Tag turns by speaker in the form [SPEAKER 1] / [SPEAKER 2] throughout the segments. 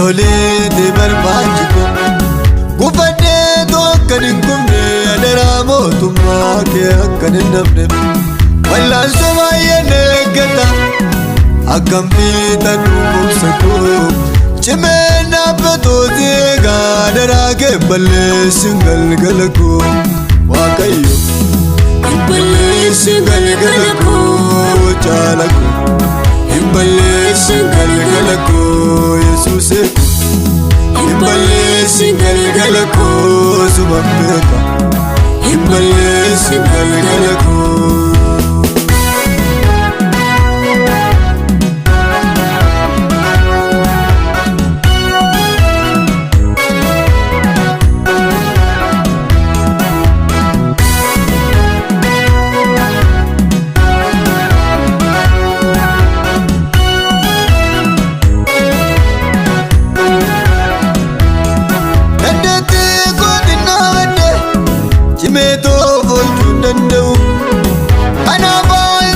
[SPEAKER 1] Isoleete barbaachisu gufadhee akkan hin kufne adaraa mootummaa kee akkan hin dhabne wallaansoo baay'een eeggata akkam fiixan dhuunfumsa koo cimeen dhaabbatuuti eegaa adaraa kee balleessin galgala koo Waaqayyo hin balleessin galgala koo jaala koo hin balleessin galgala koo Yesuusee koo hin balleessin galgala koo suma beeka hin balleessin galgala koo. Dandeettii kootiin dhaabadhe cimeetoo oolchuu hin danda'u. Kanaaf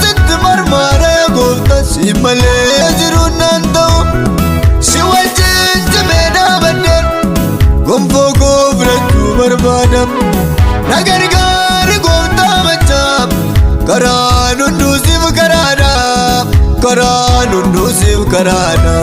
[SPEAKER 1] sitti marmaaree gooftaa si malee jiruun nan ta'u. Si wajjin cimee dhaabadhe gonfoo koo fudhachuu barbaada. Na gargaari gooftaa machaa karaan hunduu siif karaadha. Karaan hunduu siif karaadha.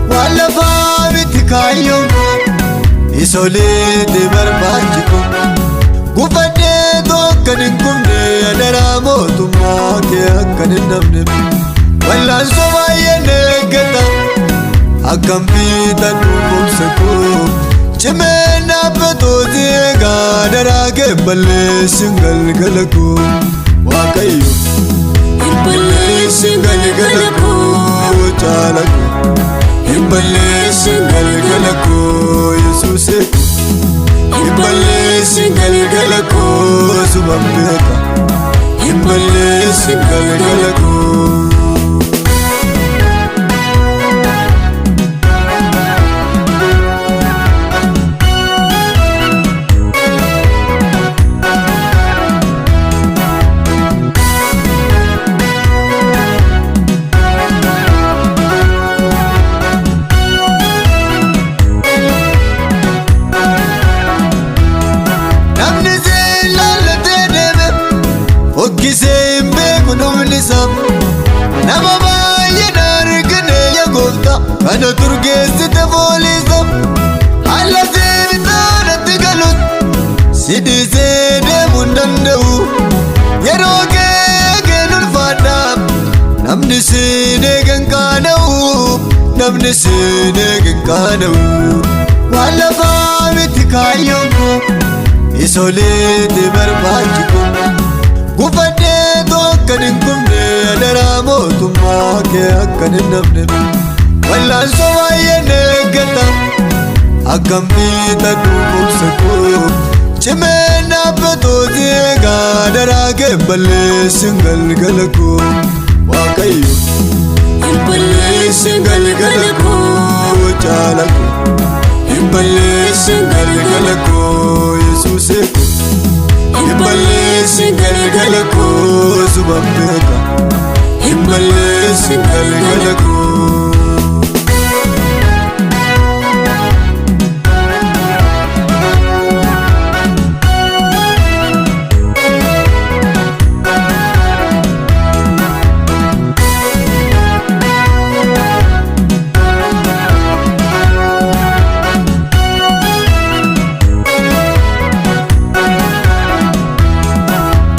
[SPEAKER 1] Waan lafaa miti kaayyoon koo. Isoleete barbaachisu gufadhee akkan hin kufne adaraa mootummaa kee akkan hin dhabne wallaansoo baay'een eeggata akkam fiixan dhuunfumsa koo cimeen dhaabbatuuti eegaa adaraa kee balleessin galgala koo Waaqayyo hin balleessin galgala koo jaala koo hin balleessin galgala koo Yesuusee koo hin balleessin galgala koo suma beeka hin balleessin galgala koo. Namni si laallatee deeme fokkisee hin beeku dhumni isaa. Nama baay'een argine yaa gooftaa kana turgeessite fooliisa. Haala sibitaa natti galus si dhiisee deemuu hin danda'u. Yeroo kee eegeen ulfaadha namni siin eegen qaana'u. Namni siin eegen qaana'u. Waan lafaa miti kaayyoon koo. Isoleete barbaachisu gufadhee akkan hin kufne adaraa mootummaa kee akkan hin dhabne wallaansoo baay'een eeggata akkam fiixan dhuunfumsa koo cimeen dhaabbatuuti eegaa adaraa kee balleessin galgala koo Waaqayyo hin balleessin galgala koo jaala koo hin balleessin galgala koo Yesuusee koo hin balleessin galgala koo suma beeka hin balleessin galgala koo.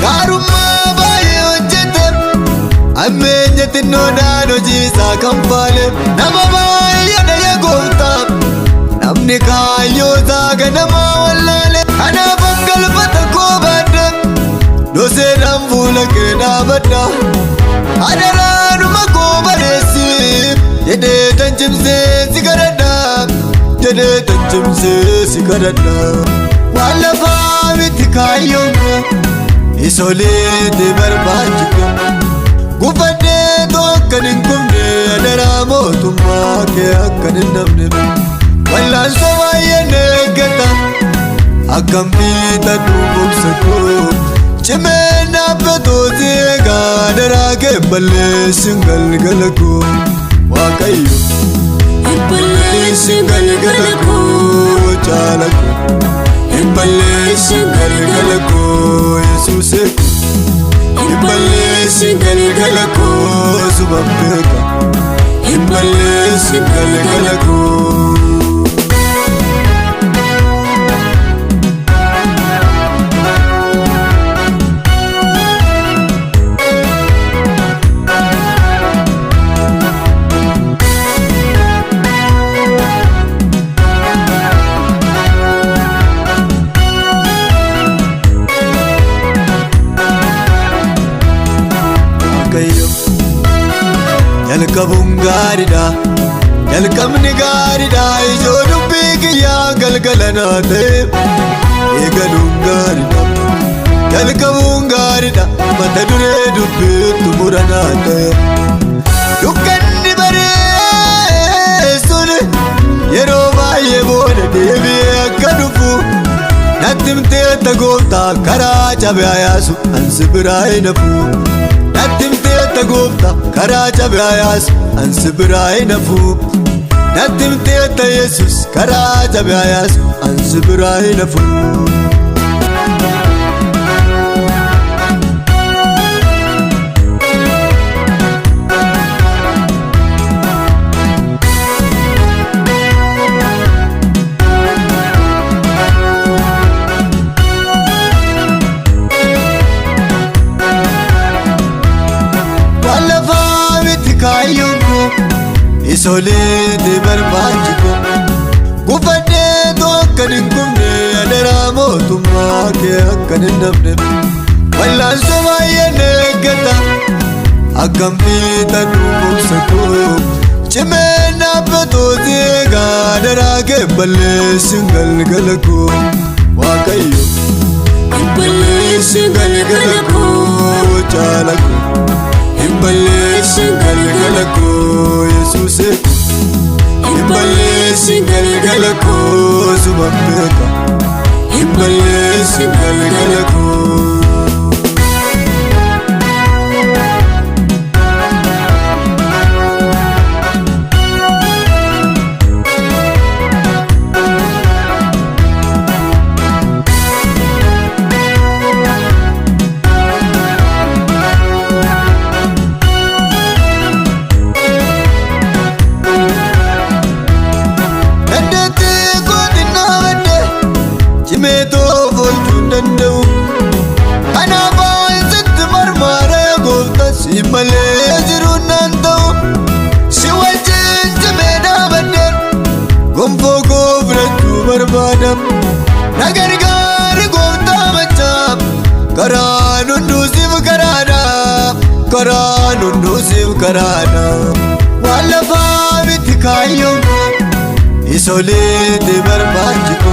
[SPEAKER 1] Gaarummaa baay'ee hojjete ammeenya xinnoodhaan hojii isaa kan faale nama baay'ee dhaya gooftaa namni kaayyoo isaa ganamaa wallaale kanaaf galfata koo baadhe doseedhaan fuula kee dhaabadha adaraanuma koo bareessi jedhee tan cimsee si kadhadha jedhee tan cimsee si kadhadha waan lafaa miti kaayyoon koo. Isoleete barbaachisu gufadhee akkan hin kufne adaraa mootummaa kee akkan hin dhabne wallaansoo baay'een eeggata akkam fiixan dhuunfumsa koo cimeen dhaabbatuuti eegaa adaraa kee balleessin galgala koo Waaqayyo
[SPEAKER 2] Hin balleessin.
[SPEAKER 1] balleessin galgala koo jaala koo. Hin balleessin galgala koo Yesuusee koo. Hin balleessin galgala koo suma beeka. Hin balleessin galgala koo. Waaqayyo jalqabuun gaariidha. Jalqabni gaariidha. Ijoo dubbii kiyyaa galgala naa ta'e eegaluun gaariidha. Jalqabuun gaariidha. Mata duree dubbii xumura naa ta'e. Dukkanni bareessuun yeroo baay'ee booda deebi'ee akka dhufu natti himteetta gooftaa karaa cabee yaasu ansi biraa hin hafu. Natti himteetta gooftaa karaa cabee yaasu ansi biraa hin hafu. Natti himteetta Yesuus karaa cabee yaasu ansi biraa hin hafu. Waan lafaa miti kaayyoon koo isooleetti barbaachisu. Gufadheetu akkan hin kufne adaraa mootummaa kee akkan hin dhabne. Wallaansoo baay'een eeggata akkam fiixan dhuunfumsa koo. Cimeen dhaabbatuuti eegaa adaraa kee balleessin galgala koo. Waaqayyo hin balleessin galgala koo jaala koo. Hin balleessin galgala koo Yesuusee koo. Hin balleessin galgala koo suma beeka. Hin balleessin galgala koo. Dandeettii kootiin dhaabadhe cimee toof oolchuu hin danda'u. Kanaaf sitti marmaaree gooftaa si malee jiruun naan ta'u. Si wajjin cimee dhaabadhe gonfoo koo fudhachuu barbaada. Na gargaari gooftaa machaa karaan hunduu siif karaadha. Karaan hunduu siif karaadha. Waan lafaa miti kaayyoon koo isooleetti barbaachisu.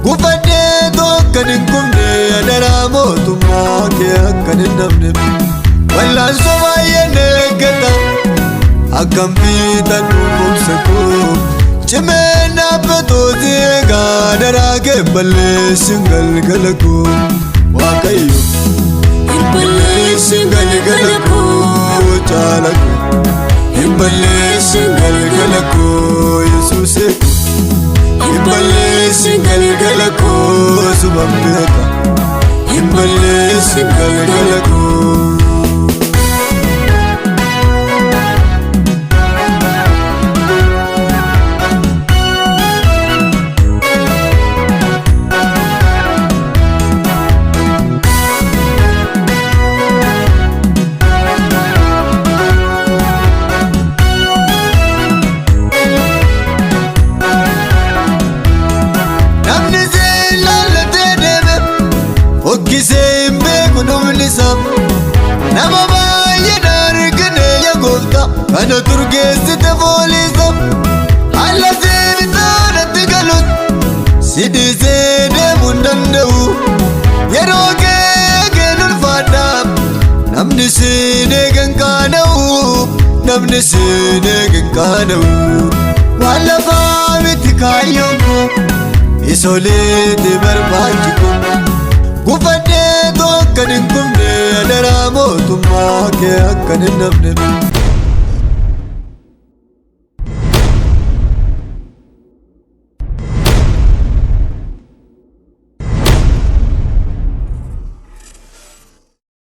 [SPEAKER 1] Gufadheetu akkan hin kufne adaraa mootummaa kee akkan hin dhabne. Wallaansoo baay'een eeggata akkam fiixan dhuunfumsa koo. Cimeen dhaabbatuuti eegaa adaraa kee balleessin galgala koo. Waaqayyo hin balleessin galgala koo jaala koo. Hin balleessin galgala koo Yesuusee koo. Hin balleessin galgala koo suma beeka. Hin balleessin galgala koo. Namni si laallatee deeme fokkisee hin beeku dhumni isaa. Nama baay'een argine yaa gooftaa kana turgeessite fooliisa. Haala sibitaa galus si dhiisee deemuu hin danda'u. Yeroo kee keen ulfaadha namni siin eegan qaana'u. Namni siin eegan qaana'u. Waan lafaa miti kaayyoon koo isooleetti barbaachisu. Gufadheetu akkan hin kufne adaraa mootummaa kee akkan hin dhabne.